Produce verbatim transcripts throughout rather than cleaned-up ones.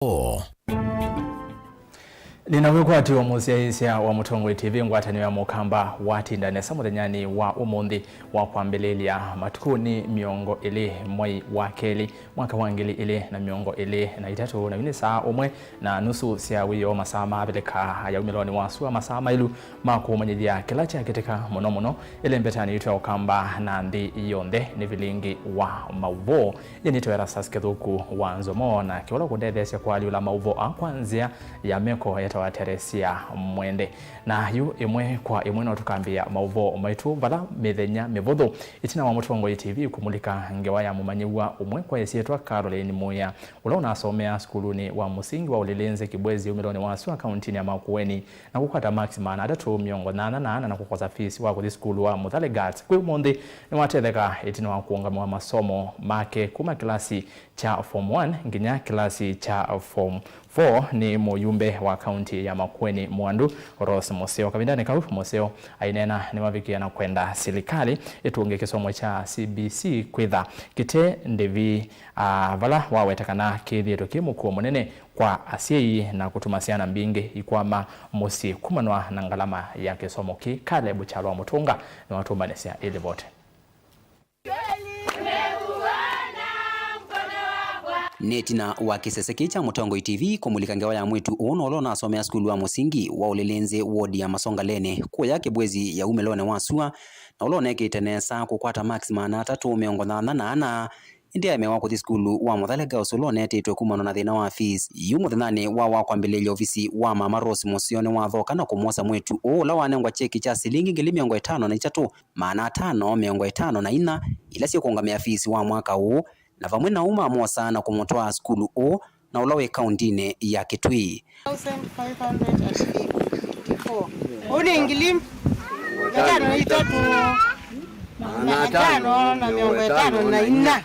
O. Nĩna wĩkwatyo mũsyaĩĩsya wa Mũtongoi T V, ngwatanĩo ya Mũkamba watinda nesa mũthenyanĩ wa ũmũnthĩ wa kwambĩlĩlya matukũnĩ mĩongo ĩlĩ mwei wa kelĩ mwaka wa ngili ilĩ na mĩongo ĩlĩ na itatũ, na yu nĩ saa ũmwe na nusu sya wĩoo, masaa ma Avilika ya umĩlonĩ wa sua, masaa mailu ma kũmanyĩthya kĩla kyakĩtĩka mũno mũno ĩlembetanĩ yitũ ya Ũkamba na nthĩ yonthe. Nĩ vilingi wa maũvoo. Nyie nĩtawa Erastus Kĩthũku wa Nzomo, na kĩla ũkũndetheesya kũalyũla maũvoo aa kwa nzĩa ya meko etawa Teresia Mwende. Na yu ĩmwe kwa ĩmwe no tũkambĩĩa maũvoo maitũ vala mĩthenya mĩvũthũ ĩtina wa Mũtongoi T V kũmulika ngewa ya mũmanyĩw'a ũmwe kwa ĩsyĩtwa Caroline Muya, ũla ũnasomea sukulunĩ wa mũsingi wa Ũlĩlĩnzĩ Kibwezi umĩlonĩ wa sua kauntinĩ ya Makueni, na kũkwata maksi maana atatũ mĩongo nyanya na ana na kũkosa fees wa kũthi sukulu wa Muthale Girls. Kwĩ ũmũnthĩ nĩwatetheka ĩtina wa kũũngamĩwa masomo make kuma kĩlasi kya form one nginya kĩlasi kya form four nĩ mũyumbe wa kaunti ya Makueni Mwandu, Rose Museo. Kavindanĩ kau, Museo aineena nĩmavikĩe na kwenda silikalĩ ĩtũnge kĩsomo kya C B C kwĩtha kĩte ndĩvi, ah, vala waweta kana kĩthĩĩtwe kĩ mũkuo mũnene kwa asyai na kũtuma syana mbingĩ ikwama mũsyĩ kumanwa na ngalama ya kĩsomo kĩĩ. Caleb Kyalwa Mũtũnga nĩwatũmbanĩsya ĩlivoti. Nĩ ĩtina wa kĩsese kĩĩ kya Mũtongoi T V kũmulika ngewa ya mwĩĩtu ũũ na ũla ũnasomea sukulu wa mũsingi wa Ũlĩlĩnzĩ wodi ya Masongaleni kũya Kĩbwezi ya umĩlonĩ wa sua, na ũla ũnekĩte nesa kũkwata maksi maana atatũ mĩongo nyanya na ana, ĩndĩ aemewa kũthi sukulu wa Mũthale Girls ũla ũneetĩtwe kumanwa na thĩna wa fees. Yu mũthenyanĩ wa wa kwambĩlĩlya, ovisi wa Mama Rose Mũseo nĩwathoka na kũmwosa mwĩĩtu ũũ ũla wanengwa kyeki kya silingi ngili mĩongo ĩtano na itatũ, maana atano mĩongo ĩtano na inya ila syĩkũngamĩa fees wa mwaka ũũ, na vamwe na ũu mamwosa na kũmũtwaa sukulu ũũ na ũla wĩ kauntinĩ ya Kitui. Thousand five hundred and fifty-four. Ũu nĩ ngili ĩtano na itatũ, maana atano na mĩongo ĩtano na inya.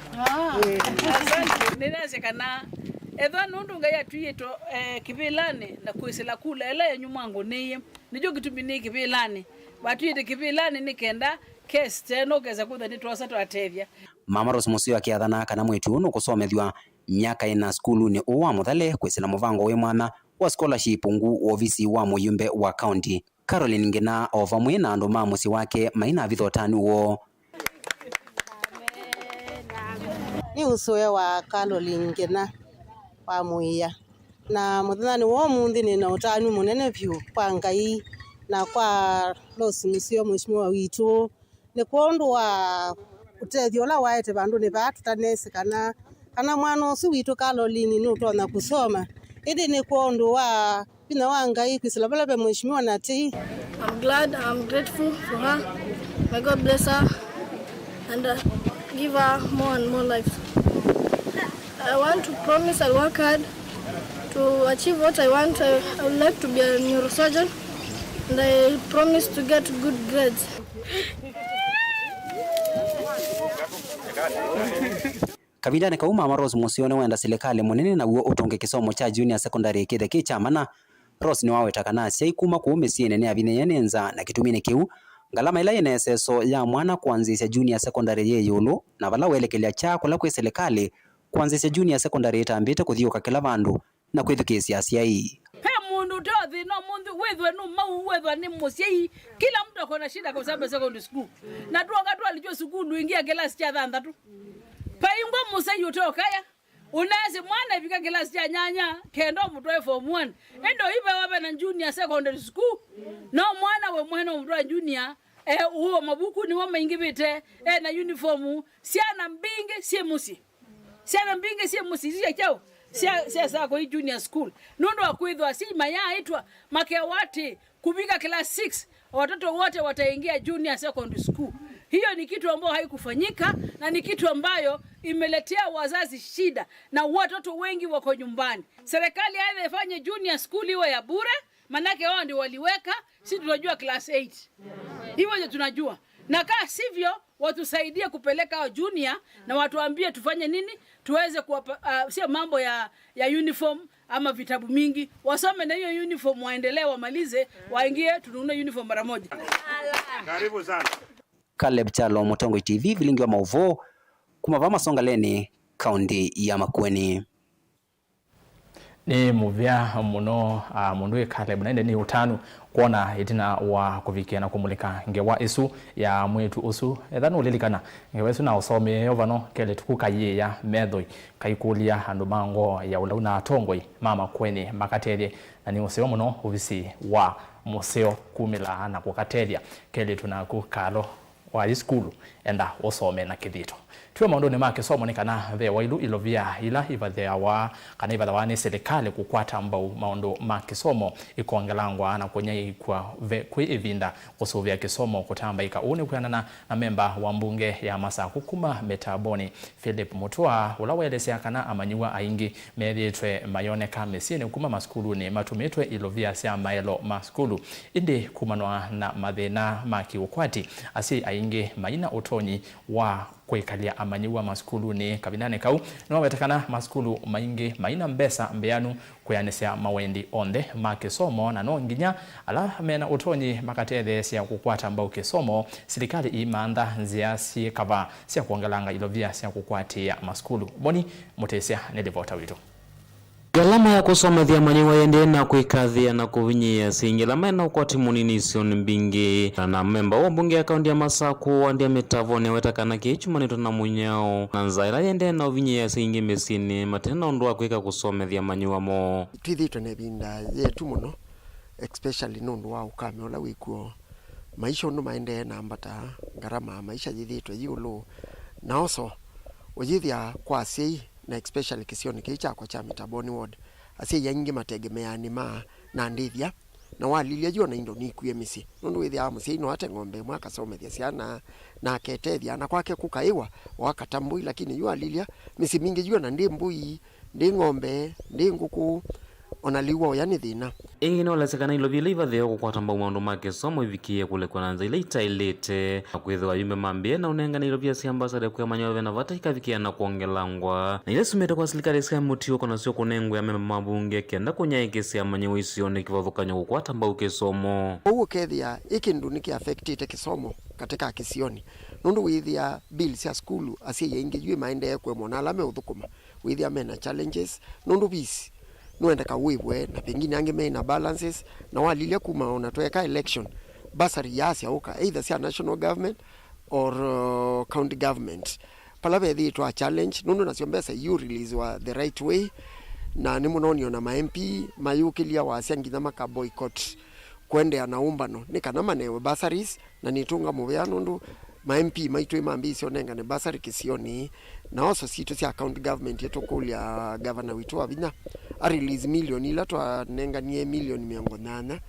Nĩnasya kana ethwa nũndũ Ngai atwiĩtwe, eh, kĩvĩlanĩ na kwĩsĩla kula ĩla yenyu mwangũnĩie, nĩkyo kĩtumi nĩ kĩvĩlanĩ. Watwiĩte kĩvĩlanĩ nĩ kenda kesi teno kesa kũtha nĩtwosa twatethya. Mama Rose Mũseo akĩathana kana mwĩĩtu ũũ nũkũsomethw'a myaka ĩna sukulunĩ ũũ wa Mũthale kwĩsĩla mũvango wĩ mwanya wa scholarship ungu wa ovisi wa mũyumbe wa kaunti. Caroline Ngina o vamwe na andũ ma mũsyĩ wake mainavitha ũtanu woo. Nĩ ũsũe wa Caroline Ngina wa Mũia, na mũthenyanĩ wa ũmũnthĩ nĩ na ũtanu mũnene vyũ kwa Ngai na kwa Rose Mũseo, mheshimiwa witũ. Nĩ kwondũ wa ũtethyo ũla waete vandũnĩ vaa tũtanesĩ kana, kana mwana ũsu witũ Caroline nũtonya kũsoma, ĩndĩ nĩ kwondũ wa vinya wa Ngai kwĩsĩla vala ve Mheshimiwa Natei. I'm glad, I'm grateful for her. May God bless her and, uh, give her more and more lives. I want to promise I'll work hard to achieve what I want. I, I would like to be a neurosurgeon, and I promise to get good grades. Kavindanĩ kau, Mama Rose Mũseo nĩwenda silikalĩ mũnene naw'o ũtũnge kĩsomo kya junior secondary kĩthe kĩ kya mana. Rose nĩwaweta kana asyai kuma kũu mĩsyĩnĩ nĩavinyĩĩe nĩ nzaa, na kĩtumi nĩ kĩu, ngalama ĩla yĩ na ĩseso ya mwana kwanzĩĩsya junior secondary yĩ ĩũlũ, na vala welekely'a kyaa kũla kwĩ silikalĩ, kwanzĩĩsya junior secondary ĩtambĩte kũthiũũka kĩla vandũ na kwĩthukĩĩsya asyai. Ve mũndũ ũte o thĩna ũmũnthĩ, wĩthwe nũmau, wĩthwa nĩ mũsyai. Kila mtu ako na shida kwa sababu ya secondary school. Na tuoka twalichwa sukulu, ingia kĩlasi kya thanthatũ. Vaingwa mũsyai ũte ũkaya. Ũneesĩ mwana ĩvika kĩlasi kya nyanya, kenda ũmũtwae form one. Ĩndĩ ũivewa ve na junior secondary school. No mwana we mwene ũmũtwae junior, eh, ũo mavuku nĩmo maingĩvĩte, eh, na uniform, syana mbingĩ syĩ mũsyĩ. Syana mbingĩ syĩ mũsyĩ, sya kyaũ? Sya, sya Sako Junior School. Nũndũ wa kwĩthwa asyai mayaaĩtwa, makewa atĩ, kũvika class six, watoto wote wataingia junior secondary school. Hiyo ni kitu ambayo haikufanyika na ni kitu ambayo imeletea wazazi shida na watoto wengi wako nyumbani. Serikali aidha ifanye junior school iwe ya bure, manake wao ndio waliweka, si tunajua class eight. Hivyo ndio tunajua. Na kaa sivyo, watusaidie kupeleka hao junior na watuambie tufanye nini, tuweze kuwapa, ah, sio mambo ya, ya uniform ama vitabu mingi. Wasome na hiyo uniform, waendelee, wamalize, waingie, tununue uniform mara moja. Karibu sana. Caleb Kyalo, Mũtongoi T V, vilingi wa maũvoo, kuma vaa Masongaleni, kaunti ya Makueni. Nĩ mũvea mũno, a, mũndũ wĩ Caleb, na ĩndĩ nĩ ũtanu kwona ĩtina wa kũvikĩa na kũmũlĩka ngewa ĩsu ya mwĩĩtu ũsu. Etha nũlilikana, ngewa ĩsu naũsomie yo vano kelĩ tuku kayĩĩa methoi, kaikũlya andũ ma ngoo ya ũlau na atongoi ma Makueni makatethye, na nĩ ũseo mũno ovisi wa mũseo kumĩla na kũkatethya kelĩtu naku kalo wa high school, enda ũsome na kĩthito. Twĩ maũndũnĩ ma kĩsomo, nĩ kana ve wailu ilovia ila ivathĩawa kana ivathawa nĩ silikalĩ kũkwata mbau maũndũ ma kĩsomo ikongelangwa na kũnyaĩĩkw'a ve kwĩ ĩvinda kũsũvĩa kĩsomo kũtambaĩka. Ũu nĩ kwĩanana na memba wa mbunge ya Masaku kuma Mĩtambonĩ, Philip Mutua, ũla waelesya kana amanyĩw'a aingĩ methĩĩtwe mayoneka mĩsyĩnĩ kuma masukulunĩ matũmĩtwe ilovia sya maelo ma sukulu. Ĩndĩ kumanwa na mathĩna ma kĩũkwati, asyai aingĩ maina ũtonyi wa kwĩkalya amanyĩw'a masukulunĩ. Kavindanĩ kau, nĩwaweta kana masukulu maingĩ maina mbesa mbĩanu kwĩanĩsya mawendi onthe ma kĩsomo, na no nginya ala mena ũtonyi makatetheesya kũkwata mbau kĩsomo, silikalĩ iimantha nzĩa syĩ kavaa sya kwongelanga ilovia sya kũkwatĩĩa masukulu. Moni Mũtĩsya nĩ livota witũ. Ngalama ya kũsomethya amanyĩw'a yĩendee na kwĩkathĩa na kũvinyĩĩa asyai aingĩ ala mena ũkwati mũnini isionĩ mbingĩ. Na memba wa mbunge ya kaunti ya Masaku, wandi ya Mĩtavonĩ, aweta kana kĩĩ kyumanĩtwe na mũnyao na nzaa ĩla yĩendee na ũvinyĩĩa asyai aingĩ mĩsyĩnĩ mate na ũndũ wa kwĩka kũsomethya amanyĩw'a moo. Twĩthĩĩtwe na ĩvinda yetu mũno, especially nũndũ wa ũkame ũla wĩkw'o. Maisha ũndũ maendee na ambata, ngarama ya maisha yĩthĩĩtwe yĩ ĩũlũ, na oso ũyĩthĩa kwa asyai, na especially kĩsionĩ kĩĩ kyakwa kya Mĩtambonĩ ward, asyai aingĩ mategemeaa nĩmaa na ndĩthya, na walilya yu ona indo nikwie mĩsyĩ, nũndũ wĩthĩaa mũsyai no ate ng'ombe ĩmwe akasomethya syana na aketethya, na kwake kũkaĩwa o akata mbũi, lakini yu walilya mĩsyĩ mingĩ yu ona ndĩ mbũi, ndĩ ng'ombe, ndĩ ngũkũ, ona lĩu wa ũya nĩ thĩna. Ĩngĩ nĩwelesya kana ilovia ila ivathĩawa kũkwata mbau maũndũ ma kĩsomo ivikĩĩe kũlekwa na nzĩa ila itaĩlĩte, na kwĩthĩwa ayumbe mambĩĩe na ũnengane ilovia sya mbasarĩ kwĩ amanyĩw'a ve na vata ikavikĩa na kwongelangwa, na ila syumĩte kwa silikalĩ sya mũtiũko nasyo kũnengwe amemba ma mbunge kenda kũnyaĩĩkĩsya amanyĩw'a isionĩ kĩvathũkany'o kũkwata mbau kĩsomo. Ũu ũkethĩa ĩ kĩndũ nĩkĩaffectĩte kĩsomo katĩ ka kĩsionĩ, nũndũ wĩthĩa bill sya sukulu asyai aingĩ yu maendee kũemwa na ala meũthũkũma. Wĩthĩa mena challenges, nũndũ fees nũendeka wĩvwe, na pengine angĩ mena balances, na walilya kuma ona tweka election, bursary yaasya ũka, either sya national government or, uh, county government. Pala vethĩĩtwa challenge, nũndũ nasyo mbesa iu release wa the right way, na nĩmũnoonie ona ma M P mayũkĩlya wasya nginya maka boycott kũendeea na ũmbano, nĩ kana manewe bursaries, na nĩtũnga mũvea nũndũ ma M P maitũ nĩmambĩĩsye ũnengane bursary kĩsionĩ, na oso sitũ sya county government ĩtũkũlya gavana witũ wa vinya a release milioni ila twanenganie, milioni mĩongo nyanya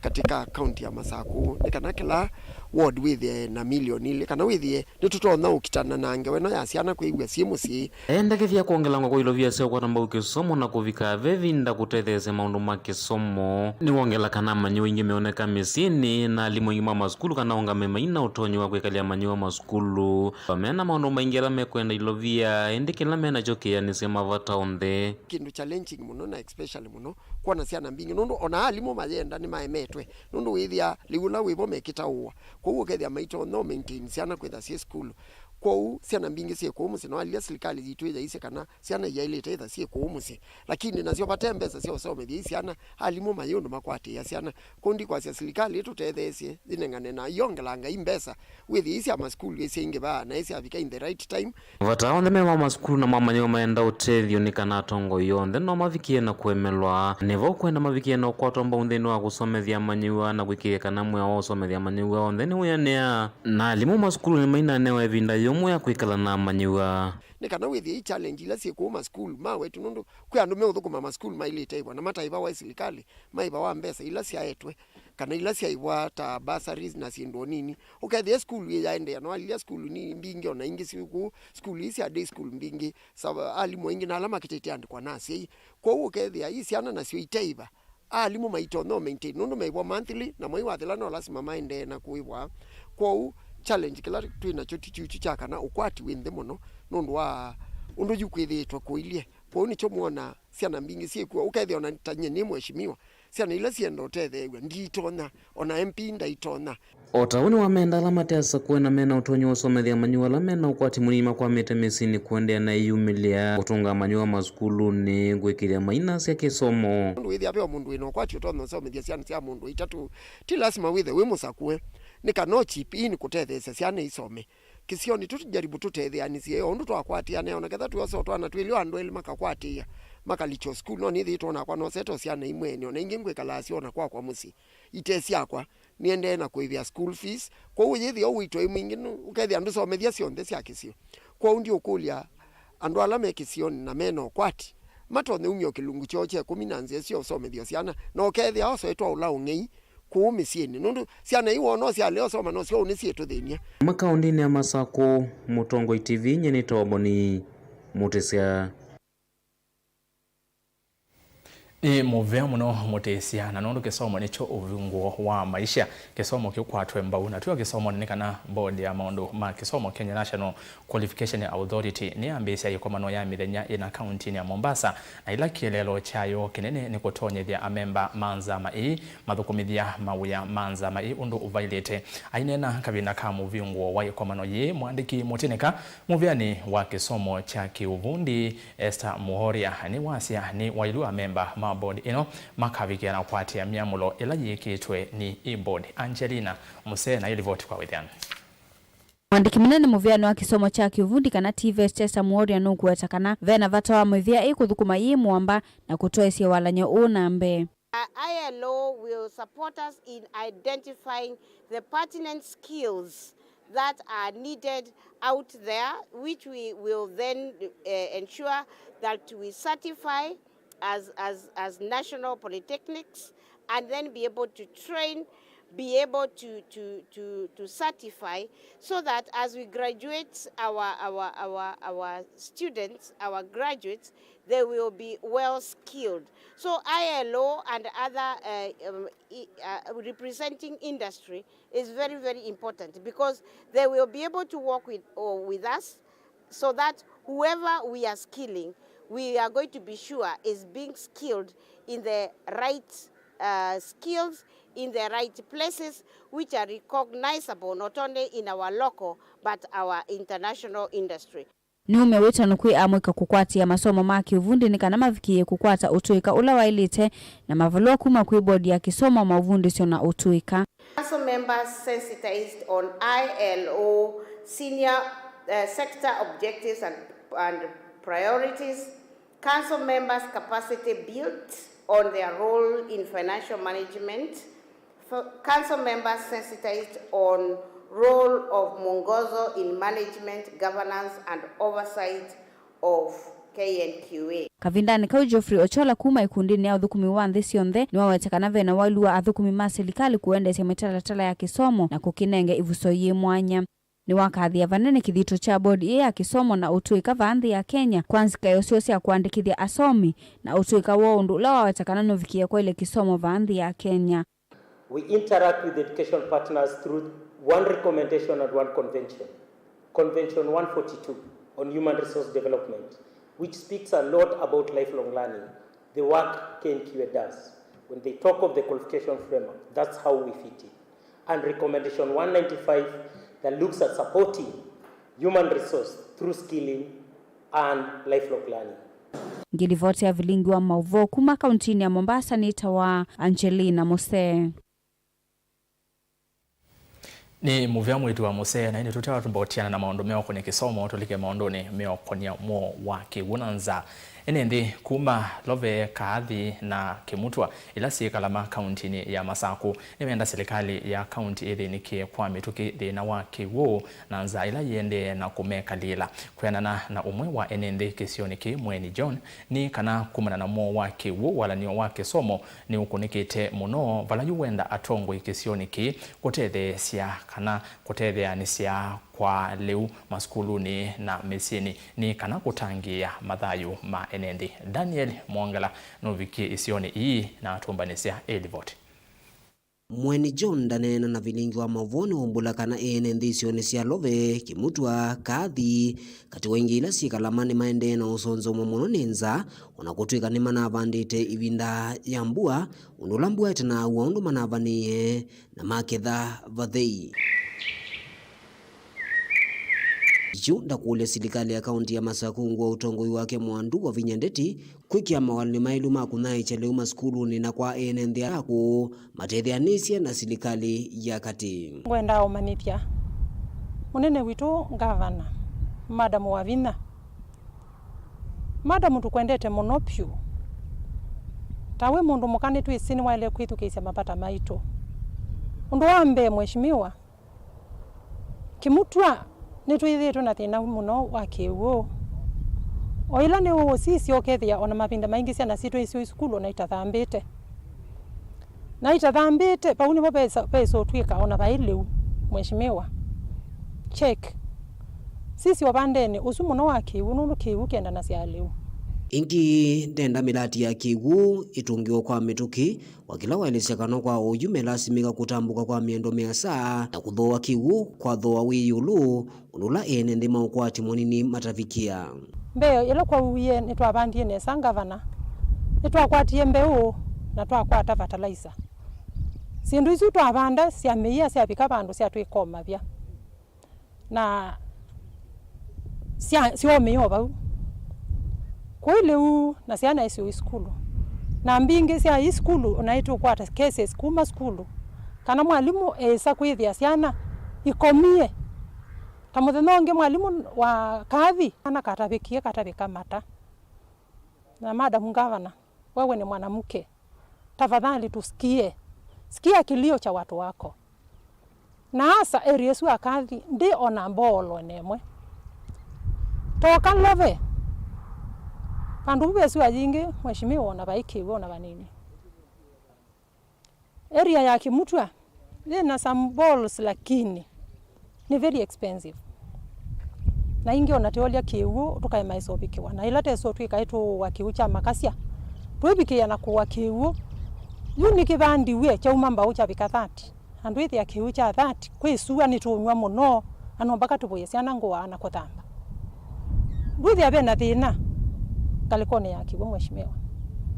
katika county ya Masaku, nĩ kana kĩla ward wĩthĩe na milioni ilĩ, kana wĩthĩe nĩtũtonya ũkitana na ngewa ĩno ya syana kwĩw'a syĩ mũsyĩ. Endekethya kwongelangwa kwa ilovia sya kũkwata mbau kĩsomo na kũvika ve ĩvinda kũtetheesya maũndũ ma kĩsomo nĩwongela kana amanyĩw'a aingĩ meoneka mĩsyĩnĩ, na alimũ aingĩ ma masukulu kana aũngame maina ũtonyi wa kwĩkalya amanyĩw'a masukulu. Mena maũndũ maingĩ ala mekwenda ilovia, ĩndĩ kĩla menakyo kĩanĩsya mavata onthe. Kĩndũ challenging mũno na especially mũno kwona syana mbingĩ, nũndũ ona alimũ mayenda nĩmaemetwe, nũndũ wĩthĩa lĩu ũla wĩvo mekĩtaũwa. Kwoou ũkethĩa maitonya ũ maintain syana kwĩtha syĩ sukulu. Kwoou syana mbingĩ syĩ kũu mũsyĩ, na walilya silikalĩ yitũ ĩyaisye kana syana iyaĩlĩte ĩtha syĩ kũu mũsyĩ. Lakini nasyo vate mbesa sya ũsomethya ii syana, alimũ mayĩ ũndũ makwatĩĩa syana. Kwoou ndikwasya silikalĩ ĩtũtetheesye yĩnengane na iyongelanga ii mbesa, wĩthĩe ii sya masukulu ĩsyaingĩva na ĩsyavika in the right time. Vata onthe me ma masukulu na ma amanyĩw'a maenda ũtethyo nĩ kana atongoi onthe no mavikĩe na kũemelwa. Nĩ vau kwenda mavikĩe na ũkwatwa mbau nthĩnĩ wa kũsomethya amanyĩw'a na kwĩkĩĩa kana mwĩao wa ũsomethya amanyĩw'a onthe nĩwĩanĩa. Na alimũ masukulunĩ mainanewa ĩvinda yũmũ ya kwĩkala na amanyĩw'a. Nĩ kana wĩthĩe ii challenge ila syĩ kũu masukulu ma wetu, nũndũ kwĩ andũ meũthũkũma masukulu mailĩte ĩvwa na mataivawa ĩ silikalĩ, maivawa mbesa ila syaetwe kana ila syaĩvwa ta bursaries na syĩndũ o nini. Ũkethĩa sukulu ĩyaendeea, na walilya sukulu ni mbingĩ ona ingĩ syĩ kũu, sukulu ii sya day school mbingĩ, sa-, alimũ aingĩ na ala makĩtĩte andĩkwa na asyai. Kwoou ũkethĩa ii syana nasyo iteiva, alimũ maitonya ũ maintain, nũndũ meĩvwa monthly, na mwei wathela no lasima maendee na kũĩvwa. Kwoou challenge kĩla twĩ nakyo ti kyuchu kya kana ũkwati wĩ nthĩ mũno nũndũ wa ũndũ yu kwĩthĩĩtwe kũilye. Kwoou nĩkyo mwona syana mbingĩ syĩkw'o, ũkethĩa ona ta nyie nĩ mheshimiwa, Syana ila syenda ũtetheew'a ndiitonya, o na M P ndaitonya. O ta ũu nĩwamenda ala mate asakũe na mena ũtonyi wa ũsomethya amanyĩw'a ala mena ũkwati mũnini makwamĩte mĩsyĩnĩ kũendeea na ĩyumĩlĩa, kũtũnga amanyĩw'a masukulunĩ, kũĩkĩĩthya mainasya kĩsomo. Nũndũ wĩthĩa ve o mũndũ wĩ na ũkwati ũtonya ũsomethya syana sya mũndũ wa itatũ, ti lasima wĩthe wĩ mũsakũe, nĩ kana o chip in kũtetheesya syana isome. Kĩsionĩ tũjaribu tũtetheanĩsye o ũndũ twakwatĩanĩa, o na ketha twĩosa o twana twĩlĩ o andũ elĩ makakwatĩĩa, makalikya o sukulu, no nĩthĩĩtwe o nakwa nosete o syana imwe ene, o na ingĩ ngwĩkalaa syoo na kwakwa mũsyĩ. Ite syakwa, nĩendee na kũĩvĩa school fees, kwoou yĩthĩa ũito wĩ mwingĩ nũ-, ũkethĩa ndũsomethya syonthe sya kĩsio. Kwoou ndiũkũlya andũ ala me kĩsionĩ na me na ũkwati matonye umya o kĩlungu kyoo kya ĩkũmi na nzĩa sya ũsomethya syana, na ũkethĩa osoetwa ũla ũng'ei kũu mĩsyĩnĩ, nũndũ syana iwoo no syalea ũsoma, no syo ũnĩ syĩtũthĩny'a. Kuma kaũndĩnĩ ya Masakũ, Mũtongoi T V, nyie nĩ Toboni Mũtĩsya. Nĩ mũvea mũno Mũtĩsya, na nũndũ kĩsomo nĩkyo ũvingũo wa maisha, kĩsomo kĩkwatwe mbau. Na twĩ o kĩsomonĩ, nĩ kana board ya maũndũ ma kĩsomo, Kenya National Qualification Authority, nĩyambĩĩsya ĩkomano ya mĩthenya ĩna kauntinĩ ya Mombasa, na ĩla kĩeleelo kyayo kĩnene nĩ kũtonyethya amemba ma nzama ĩĩ mathũkũmĩthya mawĩa ma nzama ĩĩ ũndũ ũvailĩte. Aineena kavinda ka mũvingũo wa ĩkomano yĩĩ, mũandĩki mũtĩnĩka mũvĩanĩ wa kĩsomo kya kĩũvundi, Esther Muhoria, nĩwasya nĩ waĩlu amemba ma board ĩno makavikĩa na kũatĩĩa myamũlo ĩla yĩkĩtwe nĩ ĩ board. Angelina Musee na ĩlivoti kwa wĩthĩano. Mũandĩki mũnene mũvĩanĩ wa kĩsomo kya kĩũvundi kana TVET, Esther Muhoria, nũkũweta kana ve na vata wa mĩvĩa ĩ kũthũkũma yĩ mũamba na kũtwaĩsya walany'o ũũ na mbee. Uh, I L O will support us in identifying the pertinent skills that are needed out there, which we will then, uh, ensure that we certify as, as, as national polytechnics, and then be able to train, be able to, to, to, to certify, so that as we graduate our, our, our, our students, our graduates, they will be well skilled. So I L O and other, uh, um, i- uh, representing industry is very, very important, because they will be able to work with, or with us, so that whoever we are skilling, we are going to be sure is being skilled in the right, uh, skills, in the right places, which are recognizable not only in our local but our international industry. Nĩumya wĩtano kwĩ amũika kũkwatĩĩa masomo ma kĩũvundi nĩ kana mavikĩĩe kũkwata ũtũĩka ũla waĩlĩte na mavalũa kuma kwĩ bodi ya kĩsomo, maũvundĩsyo na ũtũĩka. Council members sensitized on I L O senior, uh, sector objectives and, and priorities. Council members capacity built on their role in financial management. F- Council members sensitized on role of mwongozo in management, governance and oversight of K N Q A. Kavindanĩ kau, Geoffrey Ochola kuma ĩkundinĩ ya ũthũkũmi wa nthĩ syonthe nĩwaweta kana ve na waĩlu wa athũkũmi ma silikalĩ kũendeesya mĩtalatala ya kĩsomo na kũkĩnenge ĩvuso yĩ mwanya. Nĩwakathĩĩa vanene kĩthito kya bodi ĩĩ ya kĩsomo na ũtũĩka vaa nthĩ ya Kenya kwa nzika ĩyo syoo sya kũandĩkĩthya asomi na ũtũĩka woo, ũndũ ũla waweta kana nũvikĩe kwaĩlya kĩsomo vaa nthĩ ya Kenya. We interact with education partners through one recommendation and one convention, Convention one forty-two on human resource development, which speaks a lot about lifelong learning, the work K N Q A does. When they talk of the qualification framework, that's how we fit in. And recommendation one ninety-five that looks at supporting human resource through skilling and lifelong learning. Ngĩlivoti ya vilingi wa maũvoo kuma kauntinĩ ya Mombasa nĩtawa Angelina Musee. Nĩ mũvea mwĩĩtu wa Musee, na ĩndĩ tũtewa tũmbotiana na maũndũ meũkũnĩ kĩsomo, tũlike maũndũnĩ meũkũnĩa mũo wa kĩw'ũ na nza. Ene nthĩ kuma Love, Kaathi na Kĩmutwa, ila syĩ Kalama, kauntinĩ ya Masakũ, nĩmenda silikalĩ ya kaunti ĩthĩnĩkĩe kwa mĩtũkĩ thĩna wa kĩw'ũ na nza ĩla yĩendee na kũmekalĩla. Kwĩanana na ũmwe wa ene nthĩ kĩsionĩ kĩĩ, Mweni John, nĩ kana kumana na mũo wa kĩw'ũ, walan'yo wa kĩsomo nĩũkũnĩkĩte mũno, vala yu wenda atongoi kĩsionĩ kĩĩ kũtetheesya kana kũtetheanĩsya kwa lĩu masukulunĩ na mĩsyĩnĩ nĩ kana kũtangĩĩa mathayũ ma ene nthĩ. Daniel Mwongela nũvikie isionĩ ii na atũmbanĩsya ĩ livoti. Mweni John ndaneena na vilingi wa maũvoo nĩwaumbũla kana ene nthĩ isionĩ sya Love, Kimutwa, Kaathi, katĩ wa ingĩ ila syĩ Kalama nĩmaendee na ũsonzomwa mũno nĩ nzaa, o na kũtw'ĩka nĩmanavandĩte ĩvinda ya mbua, ũndũ ũla mbua ĩtanaaw'a ũndũ manavanĩĩe na maketha vathei. Yu ndakũlya silikalĩ ya kaunti ya Masaku ungu wa ũtongoi wake mwandu wa vinya ndeti kwĩkĩa mawalani maĩlu ma kũnyaĩĩkya lĩu masukulunĩ na kwa ene nthĩ ala akũũ matetheanĩsye na silikalĩ ya katĩ. Ngwenda ũmanyĩthya mũnene witũ ngavana, Madam Wavinya. Madam, tũkwendete mũno vyũ. Ta wĩ mũndũ mũka nĩtwĩsĩ nĩwaĩle kwĩthukĩĩsya mavata maitũ. Ũndũ wa mbee, Mheshimiwa, Kimutwa nĩtwĩthĩĩtwe na thĩna mũno wa kĩw'ũ. O ĩla nĩũũsisya ũkethĩa o na mavinda maingĩ syana sitũ isyo isukulu o na itathambĩte. Na itathambĩte, vau nĩvo vesa-, vesa ũtw'ĩka o na vaĩ lĩu, Mheshimiwa. Check. Sisya ũvandenĩ ũsu mũno wa kĩw'ũ, nũndũ kĩw'ũ kĩendanasya lĩu. Ĩngĩ, ndenda mĩlati ya kĩw'ũ ĩtũngĩwe kwa mĩtũkĩ, wa kĩla waelesya kana kwa oyu melasimĩka kũtambũka kwa mĩendo mĩasa na kũthooa kĩw'ũ kwa thooa wĩ ĩũlũ, ũndũ ũla ene nthĩ ma ũkwati mũnini matavikĩa. Mbee ĩla kwauie nĩtwavandie nesa, ngavana, nĩtwakwatie mbeũ na twakwata fertilizer. Syĩndũ isu twavanda syamĩia syavika vandũ syatw'ĩka o mavya. Na sya-, syomĩe o vau. Kwĩ lĩu na syana isyo isukulu. Na mbingĩ sya isukulu, o na ĩtũkwata cases kuma sukulu, kana mwalimũ esa kwĩthĩa syana ikomie. Ta mũthenya ũngĩ mwalimũ wa Kaathi, kana katavĩkie, katavĩka mata. Na Madam Governor, wewe ni mwanamke. Tafadhali tusikie. Sikia kilio cha watu wako. Na asa area ĩsu ya Kaathi ndĩ o na mboolo ĩmwe. Toka Love. Vandũ vu ve sua yingĩ, mheshimiwa, o na vai kĩw'ũ o na vanini. Area ya Kimutwa yĩ na some boreholes, lakini nĩ very expensive. Na ingĩ o na teolya kĩw'ũ tũkaema ĩsovikĩwa. Na ĩla teso twĩka ĩtũũa kĩw'ũ kya makasya, twĩvikĩĩa na kũũa kĩw'ũ. Yu nĩ kĩvandiw'e kyauma mbaũ kyavika thirty. Andũ ĩthĩa kĩw'ũ kya thirty, kwĩ sua nĩtũũnyw'a mũno, na no mpaka tũvũĩe syana ngũa na kũthamba. Ndwĩthĩa ve na thĩna ngalĩkonĩ ya kĩw'ũ, mheshimiwa.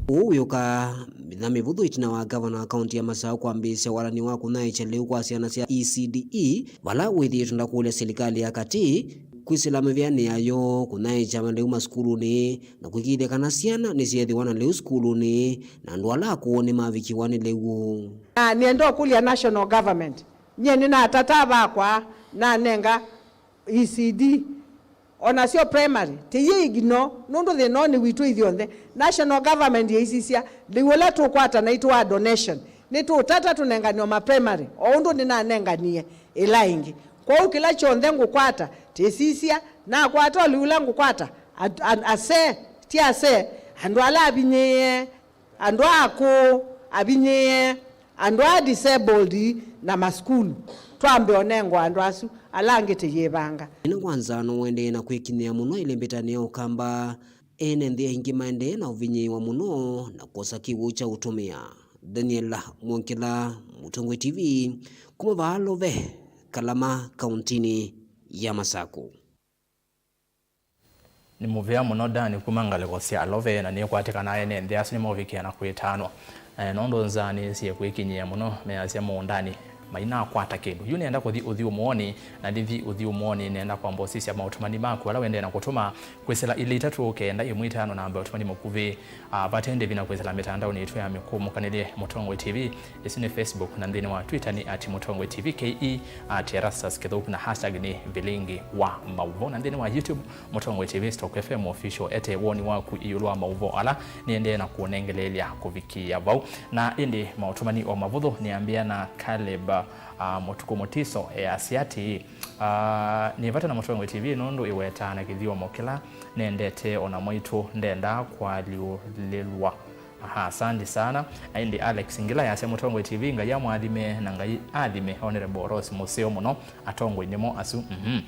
Ũu wĩũka mĩthenya mĩvũthũ ĩtina wa ngavana wa kaunti ya Masaku kwambĩĩsya walani wa kũnyaĩĩkya lĩu kwa syana sya E C D E, vala wĩthĩĩtwe ndakũlya silikalĩ ya katĩ kwĩsĩla mĩvĩanĩ yayo kũnyaĩĩkya lĩu masukulunĩ na kũĩkĩĩthya kana syana nĩsyeethĩwa na lĩu sukulunĩ na andũ ala akũũ nĩmavikĩwa nĩ lĩu. Na nĩenda ũkũlya national government, nyie nĩnatata vakwa nanenga E C D, o nasyo primary, tĩyĩ ignore, nũndũ thĩna ũũ nĩ witũ ithyonthe. National government yĩisisya lĩu ũla tũkwata naitũ wa donation, nĩtũũtata tũnenganĩwe ma primary, o ũndũ nĩnanenganie ĩla ĩngĩ. Kwoou kĩla kyonthe ngũkwata, tĩsisya, nakwata o lĩu ũla ngũkwata, at-, an-, asee, ti asee, andũ ala avinyĩĩe, andũ aa akũũ, avinyĩĩe, andũ aa disabled, na masukulu, twambe ũnengwa andũ asu, ala angĩ tĩyĩvanga. Ĩna kwanza nũendee na kwĩkinyĩa mũno ĩlembetani ya Ũkamba, ene nthĩ aingĩ maendee na ũvinyĩĩwa mũno na kwosa kĩw'ũ kya ũtũmĩa. Daniel Mwongela, Mũtongoi T V, kuma vaa Love, Kalama, kauntinĩ ya Masaku. Nĩ mũvea mũno Dan kuma ngalĩko sya Love, na nĩkwatĩkana ene nthĩ asu nĩmaũvikĩa na kwĩtanwa. Eh, nũndũ nzaa nĩsie kwĩkinyĩa mũno, measya mũũndanĩ mainakwata kĩndũ. Yu nĩenda kũthi ũthyũmũonĩ, na ndithi ũthyũmũonĩ nĩenda kwamba ũsisya maũtũmani maku ala wendee na kũtũma kwĩsĩla ilĩ itatũ kenda ĩmwe itano namba ya ũtũmani mũkuvĩ. Ah, vate ndĩvi na kwĩsĩla mĩtandaonĩ yitũ ya mĩkũmũkanĩlye Mũtongoi T V, ĩsu nĩ Facebook, na nthĩnĩ wa Twitter nĩ at Mũtongoi T V K E, at Erastus Kĩthũku, na hashtag nĩ Vilingi wa Maũvoo, na nthĩnĩ wa YouTube, Mũtongoi T V Stock F M Official. Ete woni waku ĩũlũ wa maũvoo ala nĩendee na kũnengeleelya kũvikĩĩa vau. Na ĩndĩ maũtũmani o mavũthũ, nĩambĩa na Caleb, ah, Mũtukũ Mũtiso, easya atĩĩ, ah, nĩ vata na Mũtongoi T V nũndũ ĩwetaa na kĩthyomo kĩla nendete, o na mwaitũ ndendaa kwalyũlĩlwa. Aha, asante sana. Na ĩndĩ Alex Ngila yasya, Mũtongoi T V, Ngai amũathime, na Ngai athime Honorable Rose Mũseo mũno, atongoi nĩmo asu. Mhm.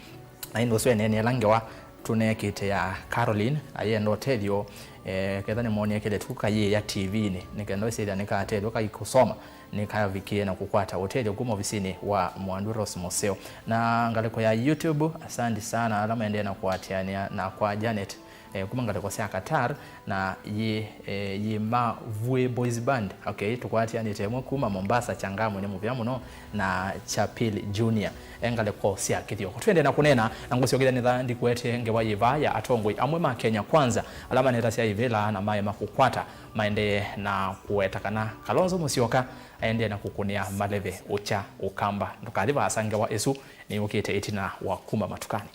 Na ĩndĩ ũsu eneeneela ngewa tũneekĩte ya Caroline ayenda ũtethyo, E, ketha nĩmonie kĩlĩtu kayĩya T V-inĩ, nĩ kenda ũsĩthya nĩkatethw'a kaikũsoma, nĩkavikie na kũkwata ũtethyo kuma ovisinĩ wa Mwandu Rose Mũseo. Na ngalĩko ya YouTube, asante sana ala maendee na kũatĩanĩa na kwa Janet, e, kuma ngalĩko sya Qatar, na yĩ, e, yĩ Mavue Boys Band. Okay, tũkwatĩanĩte ĩmwe kuma Mombasa, Changamwe nĩ mũvea mũno, na Chapil Junior. E ngalĩko sya kĩthyoko. Twende na kũneena, na ngũsyokethya nĩtha ndikuete ngewa yĩva ya atongoi amwe ma Kenya Kwanza, ala manetasya ivĩla na maema kũkwata, maendee na kũweta kana Kalonzo Musyoka aendee na kũkũnĩa maleve ũkya Ũkamba. Ndũkathi vaasa, ngewa ĩsu nĩyũkĩte ĩtina wa kuma matukanĩ.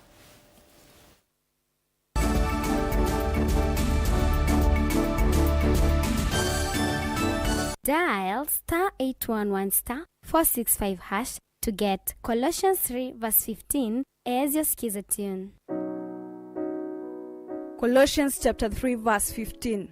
Dial star eight one one star four six five hash to get Colossians three verse fifteen as your skiza tune. Colossians chapter three verse fifteen.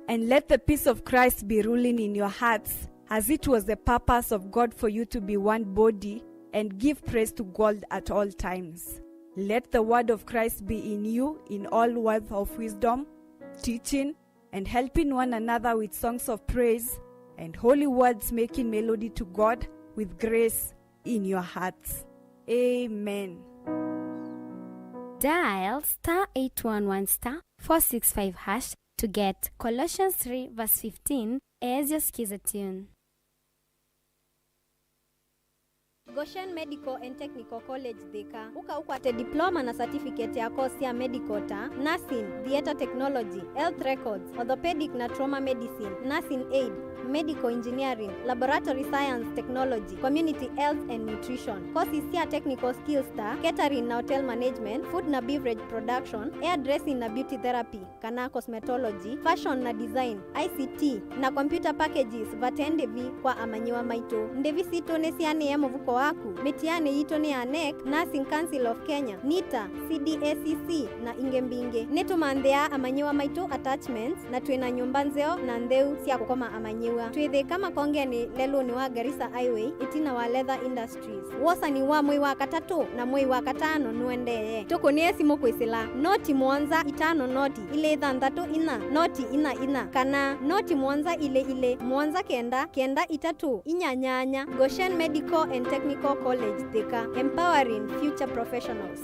And let the peace of Christ be ruling in your hearts, as it was the purpose of God for you to be one body, and give praise to God at all times. Let the word of Christ be in you in all words of wisdom, teaching, and helping one another with songs of praise and holy words, making melody to God with grace in your hearts. Amen. Dial star eight one one star four six five hash to get Colossians three verse fifteen as your skiza tune. Goshen Medical and Technical College Thika. Ũka ũkwate diploma na certificate ya course sya medical ta nursing, theatre technology, health records, orthopedic na trauma medicine, nursing aid, medical engineering, laboratory science technology, community health and nutrition. Courses sya technical skills ta catering na hotel management, food na beverage production, hairdressing na beauty therapy kana cosmetology, fashion na design, I C T, na computer packages vate ndĩvi kwa amanyĩw'a maitũ. Ndĩvi sitũ nĩsianĩe mũvuko waku. Mĩtianĩ yitũ nĩ ya nec, Nursing Council of Kenya, nita, C D A C C, na ingĩ mbingĩ. Nĩtũmanthĩaa amanyĩw'a maitũ attachments, na twĩ na nyũmba nzeo na ntheu sya kũkoma amanyĩw'a. Twĩ Thĩka Makongenĩ, lelũnĩ wa Garissa Highway, ĩtina wa Leather Industries. Wosani wa mwei wa katatũ na mwei wa katano nũendee. Tũkũnĩe simũ kwĩsĩla noti mũonza itano noti ilĩ thanthatũ inya noti inya inya kana noti mũonza ilĩ ilĩ mũonza kenda kenda itatũ inya nyanya. Goshen Medical and Technical College Thika, empowering future professionals.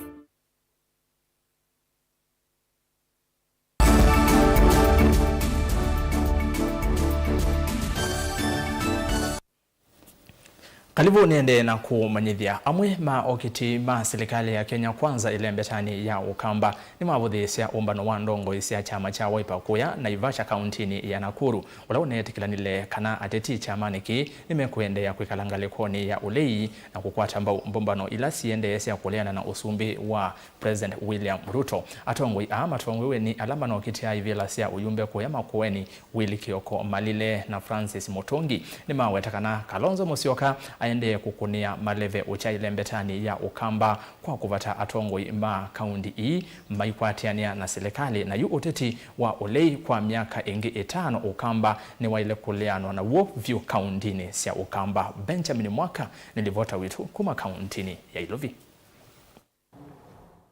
Kalivũ nĩendee na kũmanyĩthya amwe ma okiti ma silikalĩ ya Kenya Kwanza ĩlembetanĩ ya Ũkamba nĩmavũthĩĩsya ũmbano wa ndongoi sya kyama kya Wiper kũya Naivasha kauntinĩ ya Nakuru, ũla ũneetĩkĩlanile kana ateti kyamanĩ kĩĩ nĩmekũendeea kwĩkala ngalĩkonĩ ya ũlei na kũkwata mbau mbũmbano ila siendee sya kũleana na ũsumbĩ wa President William Ruto. Atongoi aa matongoew'e nĩ ala manokitĩa ivĩla sya ũyumbe kũya Makueni, Willy Kioko Malile na Francis Mutungi, nĩmaweta kana Kalonzo Musyoka aendee kũkũnĩa maleve ũkya ĩlembetanĩ ya Ũkamba kwa kũvata atongoi ma kaunti ii maikwatĩanĩa na silikalĩ, na yu ũteti wa ũlei kwa myaka ĩngĩ ĩtano Ũkamba nĩwaĩle kũleanwa naw'o vyũ kauntinĩ sya Ũkamba. Benjamin Mwaka nĩ livota witũ kuma kauntinĩ ya Ilovi.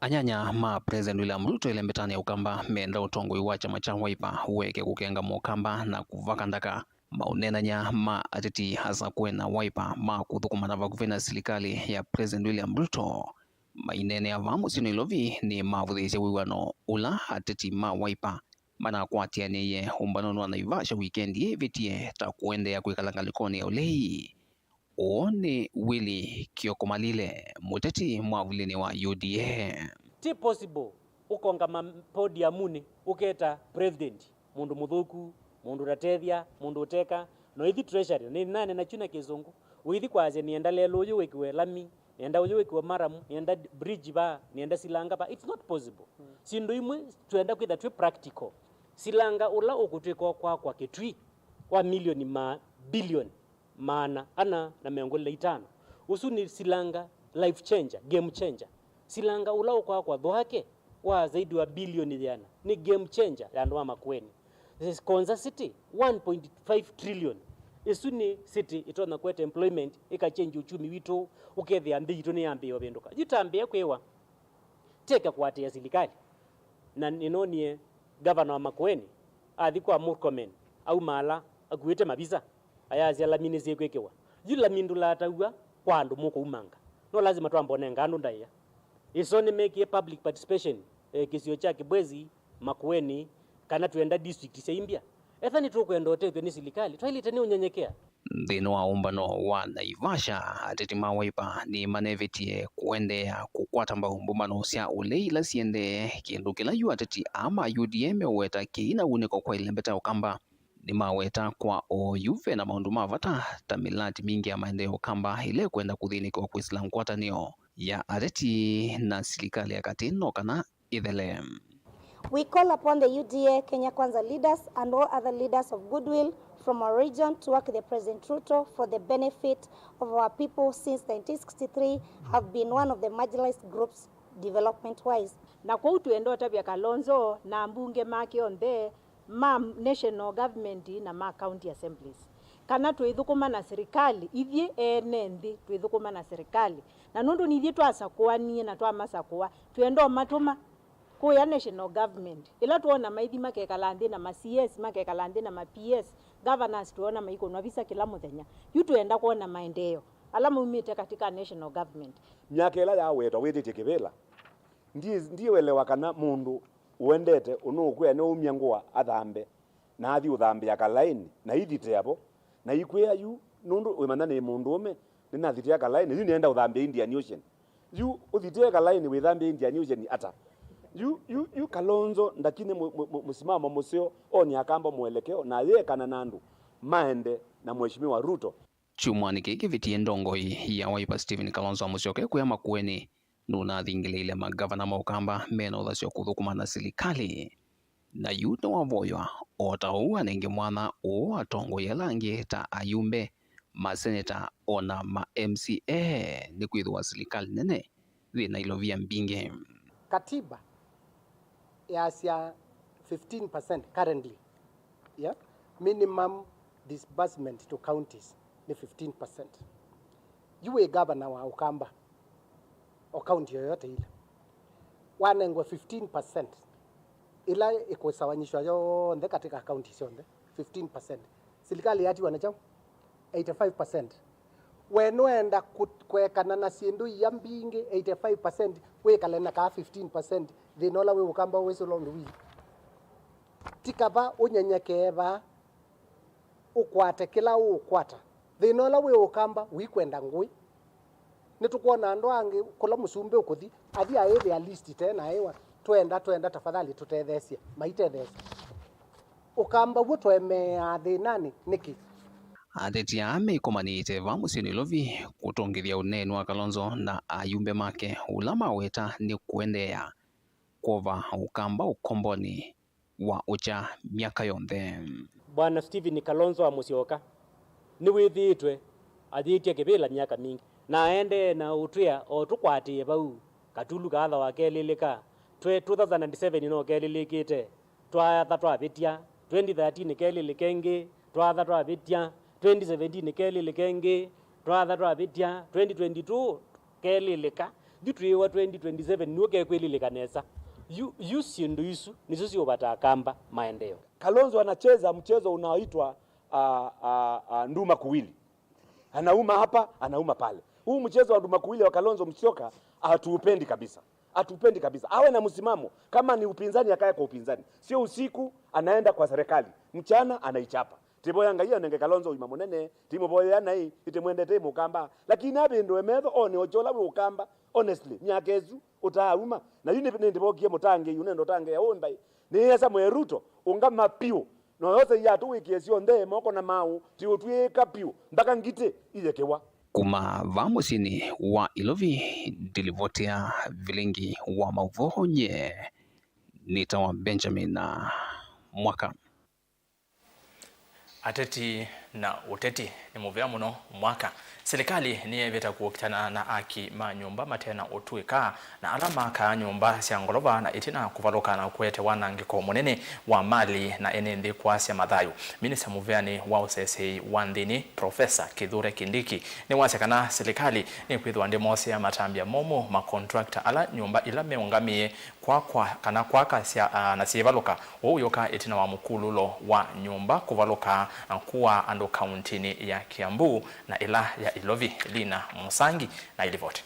Anyanya ma President William Ruto ĩlembetanĩ ya Ũkamba menda ũtongoi wa kyama kya Wiper ũeke kũkenga Mũkamba na kũvaka nthaka. Maũneenany'a ma ateti asakũe na Wiper ma kũthũkũmana vakuvĩ na silikalĩ ya President William Ruto maineenea vaa mũsyĩ Nairobi nĩmavũthĩĩsye wĩw'ano ũla ateti ma Wiper manakwatĩanĩie ũmbanonĩ wa Naivasha wikendi ĩvĩtie ta kũendeea kwĩkala ngalĩkonĩ ya ũlei. Ũũ nĩ Willy Kioko Malile, mũteti mwavulinĩ wa U D A. Ti possible ũkongama podiumunĩ ũketa president, mũndũ mũthũku, mũndũ ũtatethya, mũndũ ũteka, na ũithi treasury. Nĩ nane na kyu na kĩsũngũ. Ũithi kwasya nĩenda lelũ ũyũ wĩkĩwe lami, nĩenda ũyũ wĩkĩwe maramu, nĩenda bridge vaa, nĩenda silanga vaa. It's not possible. Syĩndũ imwe twenda kwĩtha twĩ practical. Silanga ũla ũkũtwĩka ũkwakwa Kĩtui wa milioni ma bilioni maana ana na mĩongo ĩlĩ na itano. Ũsu nĩ silanga life changer, game changer. Silanga ũla ũkwakwa thwake wa zaidi wa bilioni yĩana nĩ game changer ya andũ ma Makueni. Konza City, one point five trillion. Ĩsu nĩ city ĩtonya kũete employment, ĩkachange uchumi witũ, ũkethĩa nthĩ yitũ nĩyambĩĩa ũvĩndũka. Yu tambĩĩa kwĩwa, teka kũatĩĩa silikalĩ. Na nĩnonie gavana wa Makueni, athi kwa Murkomen, aumaala akuĩte mavisa, ayasya lami nĩsyĩkwĩkĩwa. Yu lami ndũlataw'a kwa andũ mũkũumanga. No lazima twambe ũnenga andũ ndaĩa. Ĩso nĩmekĩe public participation, eh, kĩsio kya Kibwezi, Makueni, kana twenda district sya Imbya. Etha nĩtũkwenda ũtethw'e nĩ silikalĩ, twaĩlĩte nĩ ũnyenyekea. Nthĩnĩ wa ũmbano wa Naivasha, ateti ma Wiper nĩmanevĩtie kũendeea kũkwata mbau mbũmbano sya ũlei ila siendee, kĩndũ kĩla yu ateti aa ma U D A meũweta kĩi na wunĩko kwa ĩlembeta ya Ũkamba. Nĩmaweta kwa oyu ve na maũndũ ma vata ta mĩlati mingĩ ya maendeeo Ũkamba ĩla ĩkwenda kũthĩnĩkĩwa kwĩsĩla ngwatanĩo ya ateti na silikalĩ ya katĩ no kana ĩthele. We call upon the U D A Kenya Kwanza leaders and all other leaders of goodwill from our region to work with the President Ruto for the benefit of our people since nineteen sixty-three have been one of the marginalized groups development wise. Na kwoou twenda ũtavya Kalonzo na ambunge make onthe ma national government na ma county assemblies kana twĩthũkũma na sirikali, ithyĩ ene nthĩ twĩthũkũma na sirikali. Na nũndũ nithyĩ twasakũanie na twamasakũa, twenda ũmatũma kũya national government. Ĩla twona maithi makekala nthĩ na ma C S, makekala nthĩ na ma P S, governors twona maikũnwa visa kĩla mũthenya. Yu twenda kwona maendeeo ala maumĩte katika national government. Myaka ĩla yawetwa wĩtĩtye kĩvĩla, ndi-, ndiũelewa kana mũndũ ũendete ũnũũkwĩa nĩwaumya ngũa athambe, na athi ũthambĩa kalaĩnĩ, na ithitĩa vo, na ikwĩa yu, nũndũ wĩmanya nĩ mũndũũme, nĩnathitĩa kalaĩnĩ, yu nĩenda ũthambĩa Indian Ocean. Yu ũthitĩe kalaĩnĩ wĩthambĩa Indian Ocean ata? Yu, yu, yu Kalonzo ndakine mũ-, mũ-, mũ-, mũsimamo mũseo, onie Akamba mwelekeo, na ayĩekana na andũ maende na Mheshimiwa Ruto. Kyumwanĩ kĩĩ kĩvĩtie, ndongoi ya Wiper Stephen Kalonzo Musyoka ekwĩa Makueni nũnathingĩlĩĩle mangavana ma Ũkamba mena ũthasyo kũthũkũma na silikalĩ. Na yu nĩwavoywa o ta ũu anenge mwanya ũũ atongoi ala angĩ ta ayumbe, maseneta, o na ma M C A, nĩkwĩthĩwa silikalĩ nene yĩ na ilovia mbingĩ. Katiba yasya fifteen percent currently, yeah? Minimum disbursement to counties nĩ fifteen percent. Yu wĩ gavana wa Ũkamba, o county yoyote ile, wanengwe fifteen percent ila ĩkũsawanyishwa yonthe katika county syonthe, fifteen percent. Silikalĩ yatiwa na kyaũ? Eighty-five percent. We nũenda kũ-, kũekana na syĩndũ ia mbingĩ, eighty-five percent, wĩkale na kaa fifteen percent, thĩna ũla wĩ Ũkamba wĩsĩ ũla ũndũ wii. Ti kava ũnyenyekee vaa, ũkwate kĩla ũũkwata. Thĩna ũla wĩ Ũkamba ũikwenda ngũĩ. Nĩtũkwona andũ angĩ kũla mũsumbĩ ũkũthi, athi aĩthĩa list tena aĩwa, "Twenda, twenda, tafadhali tũtetheesye." Maitetheesya. Ũkamba w'o tũemeaa thĩnanĩ nĩkĩ? Ateti aa mekomanĩte vaa mũsyĩ Nairobi kũtongethya ũneeni wa Kalonzo na ayumbe make, ũla maweta nĩ kũendeea kwova Ũkamba ũkombonĩ wa ũkya myaka yonthe. Bwana Stephen Kalonzo wa Musyoka nĩwĩthĩĩtwe ayĩtya kĩvĩla myaka mingĩ, na aendee na ũtwĩa o tũkwatĩĩe vau, katulu kaatha wa kelĩlĩka, twe two thousand and seven no kelĩlĩkĩte, twatha twavĩtya, twenty thirteen kelĩlĩka ĩngĩ, twatha twavĩtya, twenty seventeen kelĩlĩka ĩngĩ, twatha twavĩtya, twenty twenty-two kelĩlĩka. Yu twĩĩwa twenty twenty-seven nĩw'o kekwĩlĩlĩka nesa. Yu, yu syĩndũ isu nĩsyo syũvataa Kamba maendeeo. Kalonzo anacheza mchezo unaoitwa, ah, ah, ah, nduma kuwili. Anauma hapa, anauma pale. Huu mchezo wa nduma kuwili wa Kalonzo Musyoka hatuupendi kabisa. Hatuupendi kabisa. Awe na msimamo. Kama ni upinzani, akae kwa upinzani. Sio usiku anaenda kwa serikali. Mchana anaichapa. Tivoya Ngai anenge Kalonzo ũima mũnene, timũvoyea naĩ, ĩtĩmwendete ĩ Mũkamba. Lakini avĩndũe metho one ũkya ũla wĩ Ũkamba. Honestly, myaka ĩsu ũtaauma. Na yu nĩ, nĩndĩvokie mũtangĩĩi, ũnenda ũtangĩĩa ũũ ndaĩ. Nĩyĩasa mwe Ruto, ũngama piũ. Na ũyose iatũ wĩkĩe syonthe moko na maũ, ti ũtw'ĩĩka piũ, mpaka ngitĩ iyekĩwa. Kuma vaa mũsyĩnĩ wa Ilovi, ndilivotea vilingi wa maũvoo nye nĩtawa Benjamin Mwaka. Ateti Na ũteti nĩ mũvea mũno mwaka. Silikalĩ nĩyevĩta kũkitana na aki ma nyũmba mate na ũtw'ĩka na ala makaa nyũmba sya ngolova na ĩtina kũvalũka na kũete wanangĩko mũnene wa mali na ene nthĩ kwasya mathayũ. Minista mũveanĩ wa ũseseĩ wa nthĩnĩ, Profesa Kithure Kindiki, nĩwasya kana silikalĩ nĩkwĩthĩwa ndĩmosea matambya momũ makontrakta ala nyũmba ila meũngamĩe kwakwa kana kwaka sya, ah, na syĩvalũka, ũu ũyũka ĩtina wa mũkululo wa nyũmba kũvalũka na kũaa andũ kauntinĩ ya Kiambu na ĩla ya Ilovi. Lina Musangi na ilivoti.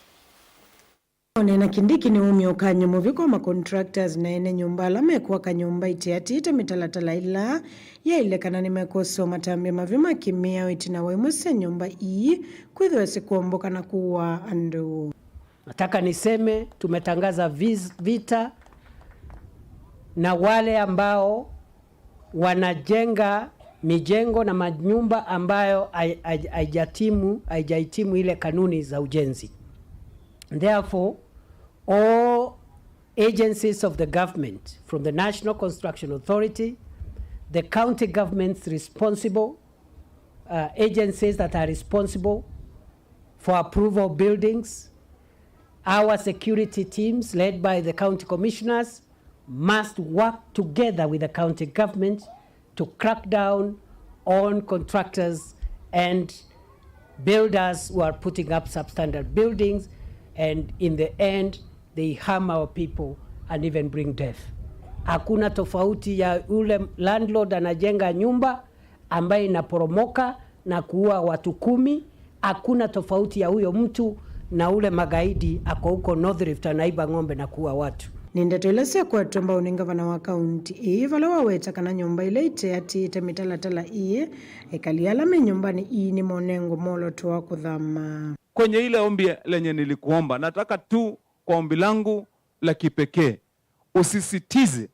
Ũneena Kindiki nĩwumya ũkany'o mũvyũ kwa ma contractors na ene nyũmba ala mekwaka nyũmba iteatĩĩte mĩtalatala ĩla yaĩle kana nĩmekũsũa matambya mavyũ ma kĩmĩao ĩtina wa imwe sya nyũmba ii kwĩthĩwa sikwomboka na kũaa andũ. Nataka niseme tumetangaza vis-, vita na wale ambao wanajenga mijengo na manyumba ambayo hai-, hai-, haijatimu, haijahitimu ile kanuni za ujenzi. Therefore, all agencies of the government, from the National Construction Authority, the county governments responsible, uh, agencies that are responsible for approval of buildings, our security teams led by the county commissioners must work together with the county government to crack down on contractors and builders who are putting up substandard buildings, and in the end they harm our people and even bring death. Hakuna tofauti ya ule landlord anajenga nyumba ambaye inaporomoka na kuua watu kumi, hakuna tofauti ya huyo mtu na ule magaidi ako huko North Rift anaiba ng'ombe na kuua watu. Nĩ ndeto ila syakwatw'a mbau nĩ ngavana wa kaunti ĩĩ, vala waweta kana nyũmba ila iteatĩĩte mĩtalatala ĩĩ, ekali ala me nyũmbanĩ ii nĩmonengwe mwolooto wa kũthama. Kwenye ile ombi lenye nilikuomba, nataka tu kwa ombi langu la kipekee usisitize,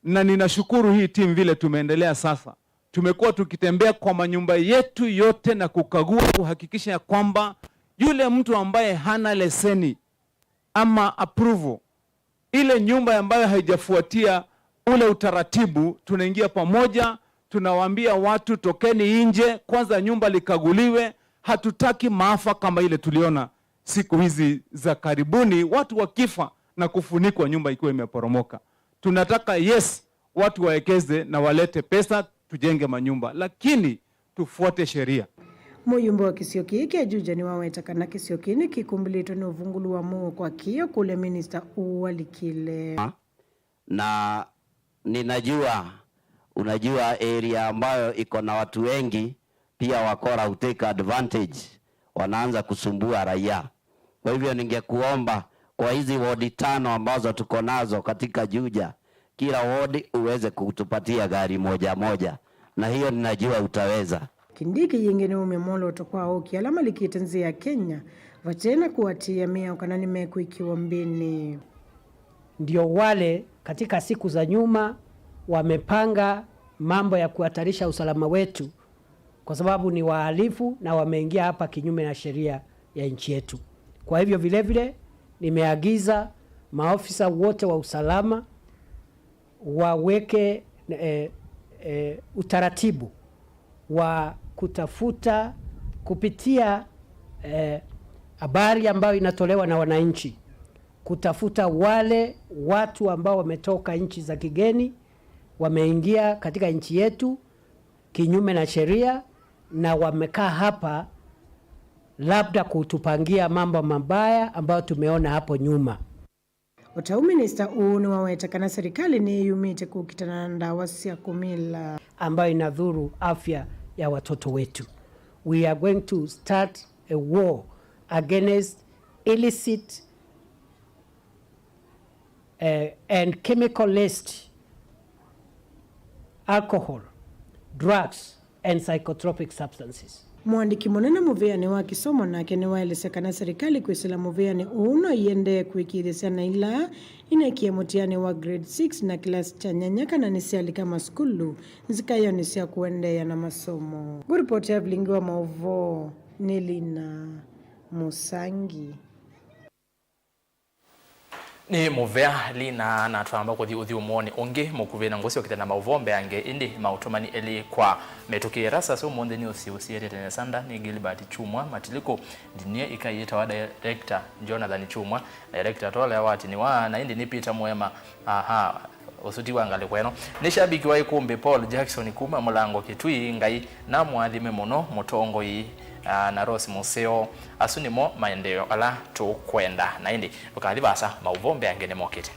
na ninashukuru hii timu vile tumeendelea sasa. Tumekuwa tukitembea kwa manyumba yetu yote na kukagua, kuhakikisha ya kwamba yule mtu ambaye hana leseni ama approval, ile nyumba ambayo haijafuatia ule utaratibu, tunaingia pamoja, tunawaambia watu, "Tokeni nje, kwanza nyumba likaguliwe." Hatutaki maafa kama ile tuliona siku hizi za karibuni, watu wakifa na kufunikwa nyumba ikiwa imeporomoka. Tunataka, yes, watu wawekeze na walete pesa, tujenge manyumba, lakini tufuate sheria. Mũyumbe wa kĩsio kĩĩ kya Juja nĩwaweta kana kĩsio kĩĩ nĩkĩkumbĩlĩtwe nĩ ũvungũlu wa mũuo kwa kĩĩ, akũlya minista ũũ alikile. Na ninajua, unajua area ambayo iko na watu wengi pia wakora hutake advantage, wanaanza kusumbua raia. Kwa hivyo ningekuomba kwa hizi wodi tano ambazo tuko nazo katika Juja, kila wodi uweze kutupatia gari moja moja, na hiyo ninajua utaweza. Kindiki yĩngĩ nĩwumya mwolooto kwa ooki ala malikĩte nzĩ ya Kenya vate na kũatĩĩa mĩao kana nĩmekwĩkĩwa mbĩnĩ. Ndio wale katika siku za nyuma wamepanga mambo ya kuhatarisha usalama wetu, kwa sababu ni wahalifu na wameingia hapa kinyume na sheria ya nchi yetu. Kwa hivyo vile vile nimeagiza maofisa wote wa usalama waweke, eh, eh, utaratibu wa kutafuta kupitia, eh, habari ambayo inatolewa na wananchi, kutafuta wale watu ambao wametoka nchi za kigeni, wameingia katika nchi yetu kinyume na sheria na wamekaa hapa labda kutupangia mambo mabaya ambayo tumeona hapo nyuma. O ta ũu, minista ũũ nĩwaweta kana serikali nĩyĩyumĩtye kũkitana na ndawa sya kũmila ambayo inadhuru afya ya watoto wetu. We are going to start a war against illicit, eh, and chemical laced alcohol, drugs and psychotropic substances. Mũandĩki mũnene mũvĩanĩ wa kĩsomo nake nĩwaelesya kana serikali kwĩsĩla mũvĩanĩ ũũ no iendee kũĩkĩĩthya syana ila inekie mũtianĩ wa grade six na kĩlasi kya nyanya kana nĩsyalika masukulu nzikaĩonĩ sya kũendeea na masomo. Ngũripoti ya vilingi wa maũvoo nĩ Lina Mũsangi. Nĩ mũvea Lina, na twamba kũthi ũthyũmũonĩ ũngĩ mũkuvĩ na ngũsĩ ũkĩte na maũvoo mbeange, ĩndĩ maũtũmani elĩ kwa mĩtũkĩ. Erastus ũmũnthĩ nĩ ũsiũsiĩte tene sanda nĩ Gilbert Chumwa Matiliku, Ndinie ĩkai yĩtawa Director Jonathan Chumwa, Director Tole Awatiniwa, na ĩndĩ nĩ Peter Mwema. Aha, ũsu ti wa ngalĩko ĩno. Nĩ shabiki wa ĩkũmbĩ Paul Jackson kuma Mũlango Kitui. Ngai namũathime mũno mũtongoi, ah, na Rose Mũseo. Asu nĩmo maendeeo ala tũkwenda. Na ĩndĩ ndũkathi vaasa, maũvoo mbeange nĩmokĩte.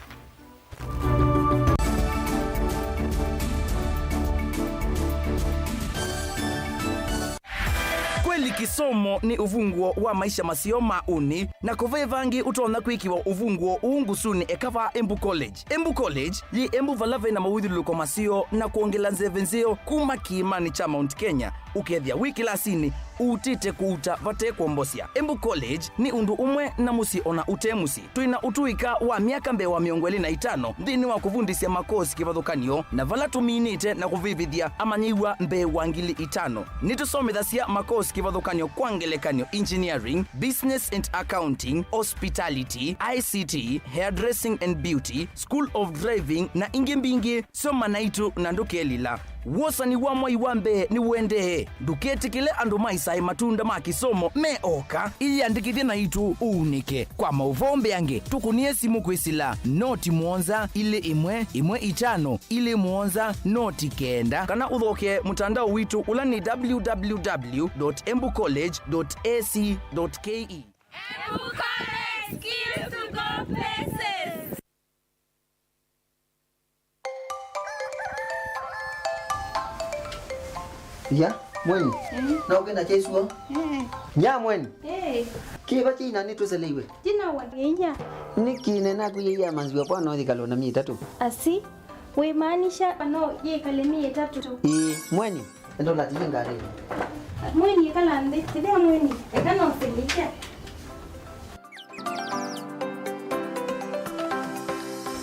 Kweli kĩsomo nĩ ũvunguo wa maisha maseo ma ũnĩ, na kũve vangĩ ũtonya kwĩkĩwa ũvunguo ũũ ngusunĩ eka vaa Embu College. Embu College yĩ Embu vala vena mawĩthyũlũlũko maseo na kwongela nzeve nzeo kuma kĩĩmanĩ kya Mount Kenya, ũkethĩa wĩ kĩlasinĩ ũutĩte kũuta vate kwombosya. Embu College nĩ ũndũ ũmwe na mũsyĩ ona ũte mũsyĩ. Twĩ na ũtũĩka wa myaka mbee wa mĩongo ĩlĩ na itano nthĩnĩ wa kũvundĩsya makosi kĩvathũkany'o, na vala tũminĩte na kũvĩvĩthya amanyĩw'a mbee wa ngili itano. Nĩtũsomethasya makosi kĩvathũkany'o, kwa ngelekany'o, engineering, business and accounting, hospitality, I C T, hairdressing and beauty, school of driving, na ingĩ mbingĩ. Soma naitũ na ndũkelila. Wosani wa mwai wa mbee nĩũendee. Ndũketĩkĩle andũ maisae matunda ma kĩsomo me oka. Ĩyĩandĩkĩthye naitũ ũunĩke. Kwa maũvoo mbeange, tũkũnĩe simũ kwĩsĩla noti mũonza ilĩ ĩmwe ĩmwe itano ilĩ mũonza noti kenda, kana ũthokee mũtandao witũ ũla nĩ w w w dot embu college dot a c dot k e. Embu College, skills to go places. Ya, mweni. Mm. Na ũkĩna kyaisuo? Eh. Nya mweni. Eh. Kĩva kĩina nĩtũseleiwe? Tina wa kĩnya. Nĩ kĩne naku yĩya manziwa kwa no yĩkalo na myei ĩtatũ. Asi, wĩmaanisha no yĩkale myei ĩtatũ? Ĩĩ, mweni. Enda ũlatilie ngalĩnĩ. Mweni, ĩkala nthĩ. Ĩthĩa mweni. Eka no ũsilikya.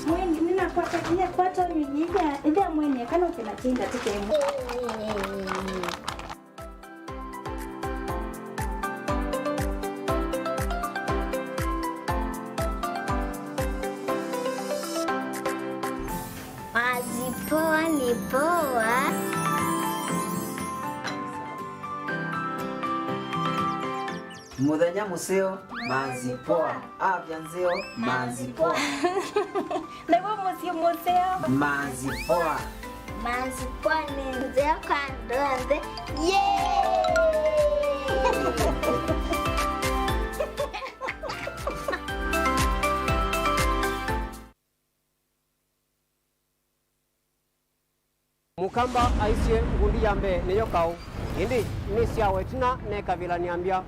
Mweni, nĩnakwata kĩnya kwata mĩnyĩthya. Ĩthĩa mweni, eka no kĩna kĩnda tũkemwe. Manzi poa ni poa. Mũthenya mũseo, manzi poa. Afya nzeo, manzi poa. Naw'o mũsyĩ mũseo. Manzi poa. Manzi poa nĩ nzeo kwa andũ onthe. Yay! Mũkamba aisye, ngundi ya mbee nĩyo kaũ, ĩndĩ nĩsyawa ĩtina nekavĩla nĩambya.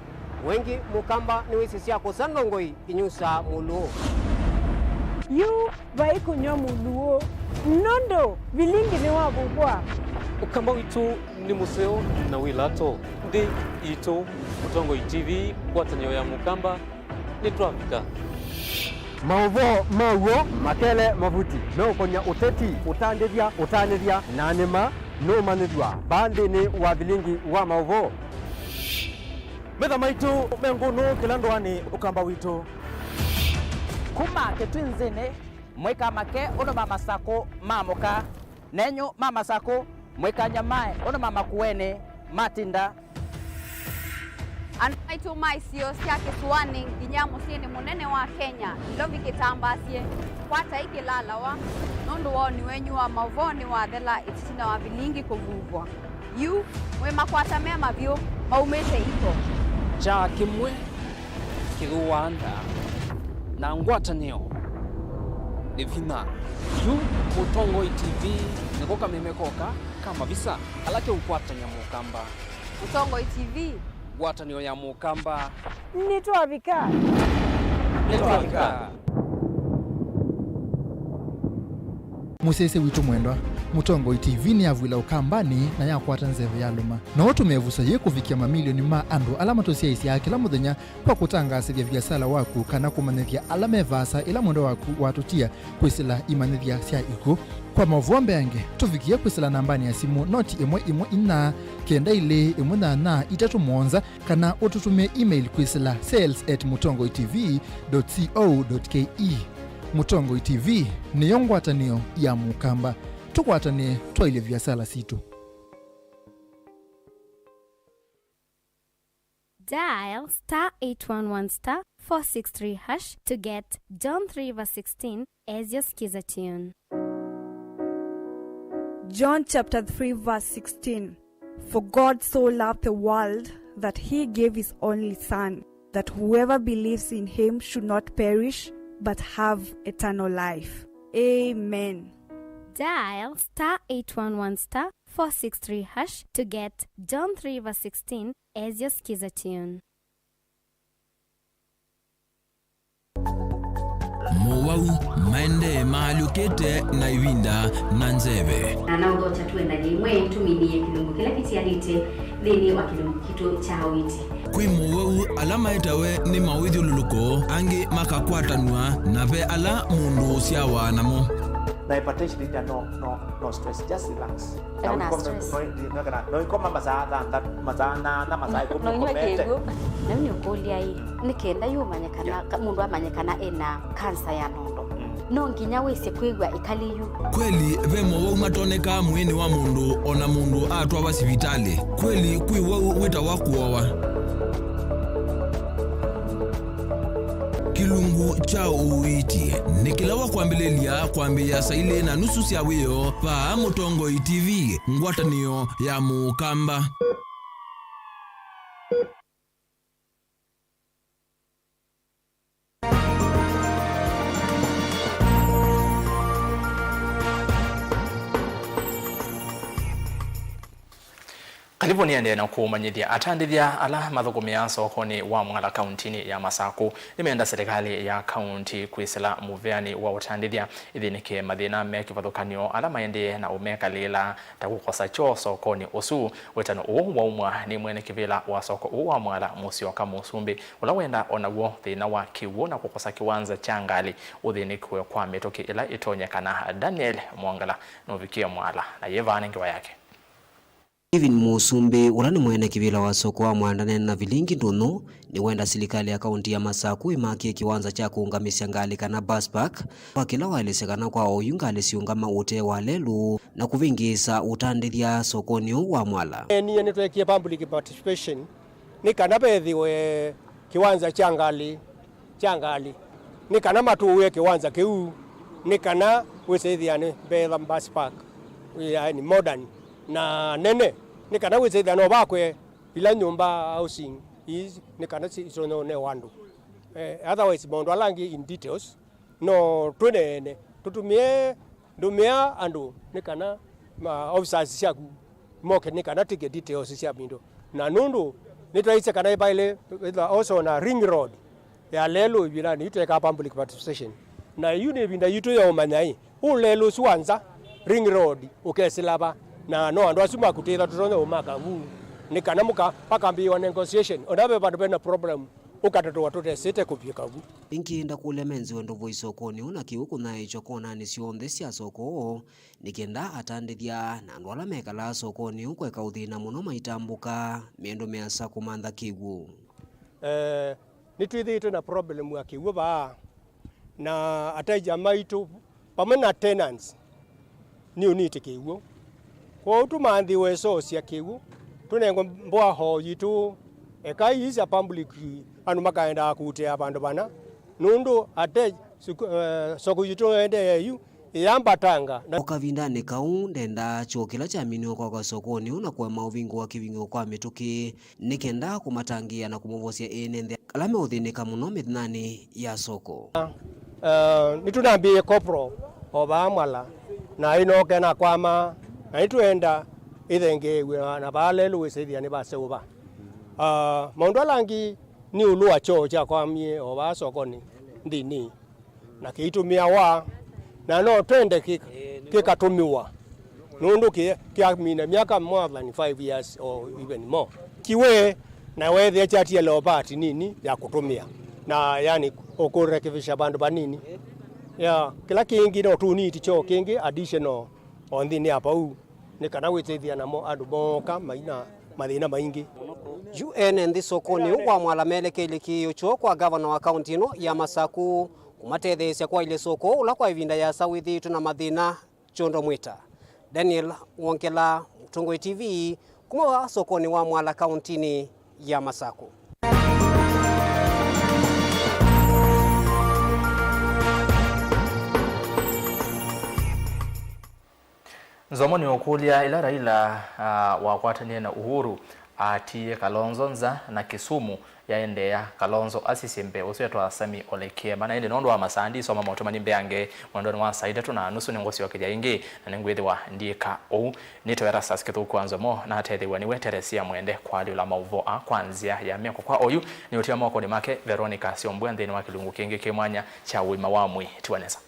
Wengĩ Mũkamba nĩwĩsĩ sya kũsa ndongoi inyusaa mũlũũ. Yu vai kũnyw'a mũlũũ, nũndũ vilingi nĩwavuvwa. Ũkamba witũ nĩ mũseo na wĩ lato. Nthĩ yitũ, Mũtongoi T V, ngwatanĩo ya Mũkamba. Nĩtwavika. Maũvoo ma w'o makele mavuti meũkonya ũteti, ũtandĩthya, ũtanĩthya, na nĩma nũũmanyĩthw'a vaa nthĩnĩ wa vilingi wa maũvoo. Metha maitũ me ngũnũ kĩla ndũanĩ, Ũkamba witũ. Kuma Kĩtwinzĩnĩ, mwĩka make ũndũ ma Masakũ maamũka. Nenyu ma Masakũ, mwĩkany'a maĩ ũndũ ma Makueni matinda. Andũ maitũ ma isio sya kĩsũanĩ nginya mũsyĩnĩ mũnene wa Kenya, Nairobi kĩtambasye, kwatai kĩlalawa, nũndũ woni wenyu wa maũvoo nĩwathela ĩtina wa vilingi kũvuvwa. Yu, mwĩ makwata me mavyũ, maumĩte iko. Kyaa kĩmwe kĩthũaa nda, na ngwatanĩo nĩ vinya. Yu Mũtongoi T V nĩko kameme koka ka mavisa ala keũkwatany'a Mũkamba. Mũtongoi T V. Ngwatanĩo ya Mũkamba. Nĩtwavika. Nĩtwavika. Mũsyaĩĩsya witũ mwendwa, Mũtongoi T V nĩyavw'ĩla Ũkambanĩ na yakwata nzeve yalũma. No tũmĩvusa yĩ kũvikĩa mamilioni ma andũ ala matũsyaĩĩsyaa kĩla mũthenya kwa kũtangaasĩthya viasala waku kana kũmanyĩthya ala me vaasa ĩla mwendwa waku watũtia kwĩsĩla imanyĩthya sya ikw'ũ. Kwa maũvoo mbeange, tũvikĩe kwĩsĩla nambanĩ ya simũ noti ĩmwe ĩmwe inya kenda ilĩ ĩmwe nyanya itatũ mũonza, kana ũtũtũmĩe email kwĩsĩla sales at mũtongoi T V dot co dot K E. Mũtongoi T V nĩyo ngwatanĩo ya Mũkamba. Tũkwatanĩe twaĩlye viasala sitũ. Dial star eight one one star four six three hash to get John three verse sixteen as your Skiza tune. John chapter three verse sixteen. For God so loved the world that he gave his only Son, that whoever believes in him should not perish but have eternal life. Amen. Dial star eight one one star four six three hash to get John three verse sixteen as your Skiza tune. Mowau maendee maalyũkĩte na ĩvinda na nzeve. Na naũthokya tũendany'e ĩmwe tũminĩe kĩlungu kĩla kĩtialĩte nthĩnĩ wa kĩlungu kitũ kya ũiiti. Kwĩ mowau ala maetawe nĩ mawĩthyũlũlũko, angĩ makakwatanw'a, na ve ala mũndũ ũsyawa namo. Na hypertension ĩndĩ no, no, no stress, just relax. Na ena wĩkome, stress. No, no, no, no wĩkome masaa thanthatũ, masaa nana, masaa ĩkũmi. No inywe ũkomete. Kĩw'ũ. Na yu nĩũkũlya ĩ, nĩ kenda yu ũmanye kana, yeah, ka-, mũndũ amanye kana ena kansa ya nondo. Mm. No nginya wĩsĩ kwĩw'a ĩkali yu. Kweli, ve mowau matonekaa mwĩĩnĩ wa mũndũ o na mũndũ atwawa sivitalĩ. Kweli, kwĩ wau wĩtawa kũowa. Kĩlungu kya ũiiti nĩ kĩla wakwambĩlĩlya kwambĩĩa saa ilĩ na nusu sya wĩoo vaa Mũtongoi T V, ngwatanĩo ya Mũkamba. Kalivũ nĩendee na kũmanyĩthya atandĩthya ala mathũkũmĩaa sokonĩ wa Mwala kauntinĩ ya Masakũ nĩmeenda silikalĩ ya kaunti kwĩsĩla mũvĩanĩ wa ũtandĩthya ĩthĩnĩke mathĩna me kĩvathũkany'o ala maendee na ũmekalĩĩla ta kũkosa kyoo sokonĩ ũsu. Wĩtano ũũ waumwa nĩ mwene kĩvĩla wa soko ũũ wa Mwala, Mũsyoka Mũsumbĩ, ũla wenda o naw'o thĩna wa kĩw'ũ na kũkosa kĩwanza kya ngalĩ ũthĩnĩkĩwe kwa mĩtũkĩ ĩla ĩtonyekana. Daniel Mwongela nũvikie Mwala na yĩva nĩ ngewa yake. Stephen Mũsumbĩ, ũla nĩ mwene kĩvĩla wa soko wa Mwala, nena vilingi ndũnyũ, nĩwenda silikalĩ ya kaunti ya Masakũ ĩmakĩe kĩwanza kya kũũngamĩsya ngalĩ kana bus park kwa kĩla waelesya kana kwa oyu ngalĩ siũngama ũtee wa lelũ na kũvĩngĩĩsa ũtandĩthya sokonĩ ũũ wa Mwala. Enie nĩtwekie public participation nĩ kana vethĩwe kĩwanza kya ngalĩ, kya ngalĩ, nĩ kana matũũe kĩwanza kĩu, nĩ kana wĩsĩthĩa nĩ mbetha bus park, yaani modern na nene, nĩ kana wĩsĩthĩa no vakwe ila nyũmba housing ii, nĩ kana si-, isonewa andũ. Eh, otherwise, maũndũ ala angĩ in details, no tũneene, tũtũmĩe, ndũmĩa andũ nĩ kana ma officers syaku moke nĩ kana tike details sya mindo. Na nũndũ nĩtwaisye kana ĩvaĩle ĩthwa also na ring road ya lelũ ĩvindanĩ yu twekaa public participation. Na yu nĩ ĩvinda yitũ ya ũmanya ĩ, ũũ lelũ ũsu wa nza, ring road, ũkesĩla va, na no andũ asu makutĩtha tũtonya ũmaka vu, nĩ kana mũka, pakambĩĩwa negotiation, ona ve vandũ vena problem, ũkatatũwa tũtesĩte kũvika vu. Ĩngĩ ndakũlya menziwe ndũvũ isokonĩ ũũ na kĩw'ũ kũnyaĩĩkya konanĩ syonthe sya soko, nĩ kenda atandĩthya na andũ ala mekalaa sokonĩ ũũ kweka ũthĩna mũno maitambũka mĩndũ mĩasa kũmantha kĩw'ũ. Eh, nĩtwĩthĩĩtwe na problem ya kĩw'ũ vaa, na ateja maitũ vamwe na tenants nĩ ũniti kĩw'ũ. Kwoou tũmanthĩwe source ya kĩw'ũ, tũnengwe mboa hoo yitũ, eka ii sya public, andũ makaendaa kũutĩa vandũ vana, nũndũ ate suku-, eh, soko yitũ ĩendee yu ĩyambatanga. Na o kavindanĩ kau, ndendaa kyoo kĩla kyaminiwe kwakwa sokonĩ ũũ na kũema ũvingũa kĩvingũo kwa mĩtũkĩ nĩ kenda kũmatangĩĩa na kũmovosya ene nthĩ ala meũthĩnĩka mũno mĩthenyanĩ ya soko. Eh, nĩtũnambĩĩe corporal o vaa Mwala, na ĩnoke nakwama, na nĩtwenda ĩthengeew'e na vaa lelũ wĩsĩthĩa nĩvaseũva. Ah, maũndũ ala angĩ nĩ ĩũlũ wa kyoo kyakwamie o vaa sokonĩ nthĩnĩ, na kĩitũmĩawa, na no twende kĩ-, kĩkatũmĩwa, nũndũ kĩ-, kĩamina myaka more than five years or even more. Kiwe, na weethĩa kyatie leopard nini ya kũtũmĩa, na yani ũkũrekebisha vandũ vanini. Ya, kĩla kĩngĩ no tũniti kyoo kĩngĩ additional o nthĩnĩ ya vau, nĩ kana wĩtĩthya namo andũ mooka maina mathĩna maingĩ. Yu ene nthĩ sokonĩ ũũ wa Mwala melekeilye kĩĩo kyoo kwa gavana wa kaunti ĩno ya Masaku, Kũmatetheesya kwaĩlya soko ũla kwa ĩvinda yĩasa wĩthĩĩtwe na mathĩna, Kyondo Mwita. Daniel Wongela, Mũtongoi T V, kuma sokonĩ wa Mwala, kaũntĩnĩ ya Masaku. Nzomo nĩũkũlya ĩla Raila, ah, wakwatanie na Uhuru, atiie Kalonzo nza na Kisumu yaendeea, Kalonzo asisye mbee ũsu etwa Sami Ole Kiema. Na ĩndĩ nũndũ wa masaa ndisoma maũtũmani mbeange mwendonĩ wa saa itatũ na nusu, nĩngũsyokethya ĩngĩ na nĩngwĩthĩwa ndiĩka ũu. Nĩtawa Erastus Kĩthũku wa Nzomo, natetheew'a nĩwe Teresia Mwende kũalyũla maũvoo aa kwa nzĩa ya meko kwa oyu. Nĩũtia mokonĩ make Veronica Syombua nthĩnĩ wa kĩlungu kĩngĩ kĩ mwanya kya ũima wa mwĩĩ. Tiwa nesa.